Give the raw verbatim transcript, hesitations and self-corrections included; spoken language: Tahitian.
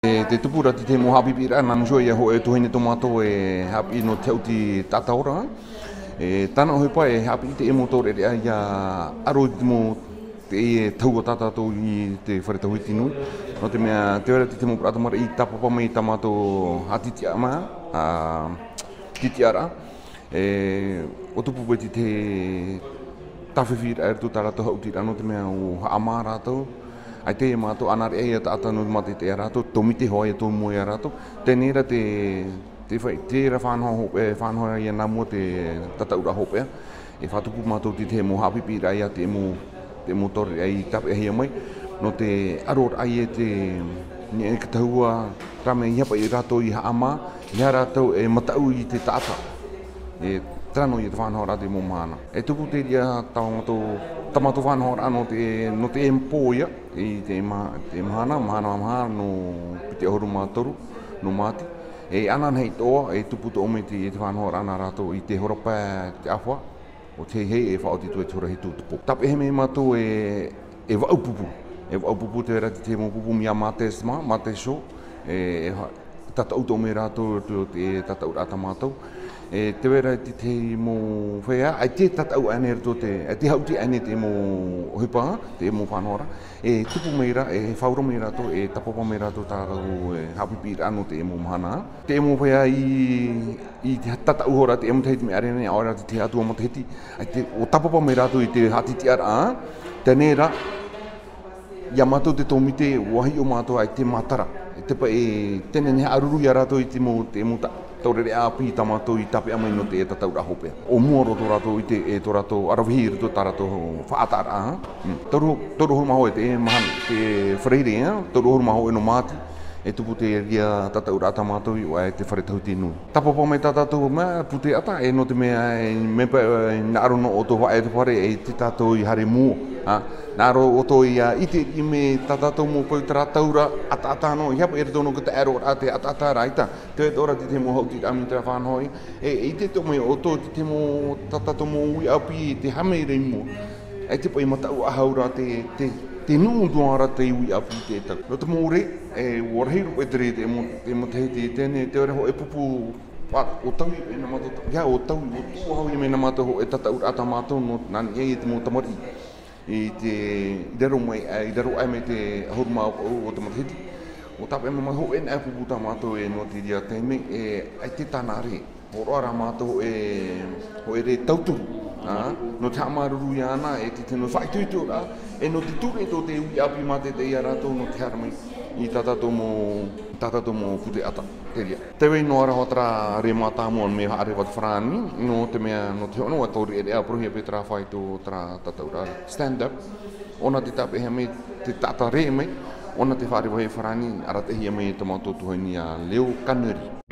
E te tupu ra te, te mau haʻapiʻiraʻa, nā mua iho ā e hōʻē tuahine tō mātou e haʻapiʻi nō te haʻuti taʻata ora. E tāna ʻohipa e haʻapiʻi te mau taureʻareʻa ʻia aro i te mau, te tahua tā tātou i te fare tauhiti nui. Nō te mea, tē vai ra te, te mau parau tamariʻi i tāpapa mai tā mātou haʻatitiʻaraʻa, a, titiʻaraʻa. E, ʻua tupu paʻi te, te tāfifi ra i roto tā rātou haʻutiraʻa, nō te mea ʻua haʻamā rātou. ʻAita e mātou ʻānaʻe ia taʻata nō te mātaʻitaʻi ia rātou, tōmite hoʻi ia tō mua ia rātou. Teie rā te, te fai, terā faʻanaho hopeʻa, e faʻanaho ia nā mua te tataʻuraʻa hopeʻa. E faʻatupu mātou te, te mau haʻapiʻiraʻa ia te mau, te mau taureʻareʻa i tāpeʻahia mai, nō te aro ra ia te, e te tahua, terā mea ʻeiaha paʻi rātou i haʻamā, ʻeiaha rātou e mataʻu i te taʻata e terā noa ia te faʻanahoraʻa te mau mahana. E tupu te reira tā mātou, tā mātou faʻanahoraʻa nō te, nō te pō ia, i te ma-, te mahana, mahana, mahana, nō piti ʻahuru mā toru, nō Māti. E ananahi atoʻa, e tupu atoʻa mai te, te faʻanahoraʻa nā rātou i te hora pae te ʻāfa, ʻo te hei hei e faʻaoti atu i te hora hitu o te pō. Tāpeʻahia mai mātou e, e vaʻu pupu. E vaʻu pupu tē vai ra te, te mau pupu mea mātesi mā, mātesi, e, e ha-, tataʻu atoʻa mai rātou, te, te tataʻuraʻa tā mātou. E tē vai ra te, te mau feiā, ʻaita e tataʻu aʻe nei i roto te, ʻaita e haʻuti aʻe nei te mau ʻohipa, te mau faʻanahoraʻa. E tupu mai ra, e faʻaora mai rātou, e tāpapa mai rātou tā rātou, e, haʻapiʻiraʻa nō te mau mahana. Te mau feiā i, i te tataʻu iho ra te mau matahiti mea ʻāreʻa nei, ʻaore rā te, te atua matahiti, ʻaita, ʻua tāpapa mai rātou i te haʻatitiʻaraʻa, teie rā, ia mātou te tōmite, ʻua hiʻo mātou ʻaita e matara. E te pa-, e teie nei haʻaruru ia rātou i te mau, te mau ta-, taureʻareʻa ʻāpī tā mātou i tāpeʻa mai nō te tataʻuraʻa hopeʻa. ʻO mua roa tō rātou ʻite, e tō rātou aravihi i roto tā rātou faʻataʻaraʻa, ā. Mm. Toru, toru ʻahuru mā hōʻē te mahana, te Faraire, ā, toru ʻahuru mā hōʻē nō Māti, e tupu te reira tataʻuraʻa tā mātou i ʻō aʻe i te fare tauhiti nui. Tāpapa mai tā tātou mea puteʻata, e nō te mea, e, mea paʻi, e, hinaʻaro noa ʻoutou faʻaea te fare, e ʻaita tātou i haere mua, ā. Hinaʻaro ʻoutou ʻia ʻite i te, i mea tā tātou mau pae terā taura, ʻataʻata noa, ʻeiaha paʻi i roto nō te taʻeroraʻa te ʻataʻata ra ʻaita. Tē vai atoʻa ra te, te mau haʻutiraʻa mai terā faʻanaho, e, e ʻite atoʻa mai ʻoutou te, te mau, tā tātou mau uʻi ʻāpī i te haere i mua. ʻAita paʻi mataʻu ʻahau ra te, te, te nuʻu noa ra te uʻi ʻāpī i te tau. Nō te mau rē, e, ʻua rahi roa paʻi te rē te mau, te mau matahiti i teie nei, tē vai ra hōʻē pupu, pa-, ʻo taui paʻi nā mātou, ʻeiaha ʻo taui, ʻo tuʻu ʻahau ia mai nā mātou hōʻē tataʻuraʻa tā mātou, nō, nā niʻa i te mau tamariʻi. I te, i raro mai, e, i raro aʻe mai te ʻahuru mā vaʻu o te matahiti. ʻUa tāpeʻa mai, mai hōʻē nā pupu tā mātou e nō te reira taime, e, ʻaita tāna rē. Hōroʻa rā mātou hōʻē, hōʻē rē tauturu, ā, nō te haʻamāuruuru iāna, e te, te nō faʻaitoitoraʻa, e nō te ture tō te uʻi ʻāpī mātaʻitaʻi ia rātou nō te haere mai i tā tātou mau, tā tātou mau puteʻata, te reira. Tē vai noa ra hoʻi terā rē mātāmua mea faʻareva te farāni, nō te mea, nō te hoʻi noa taureʻareʻa parauhia paʻi terā faito, terā tataʻuraʻa stand-up, ʻōna tē tāpeʻahia mai, tē tātarahapa mai, ʻōna tē faʻareva hia farāni, arataʻihia mai e tō mātou tuahine a Leo Canary.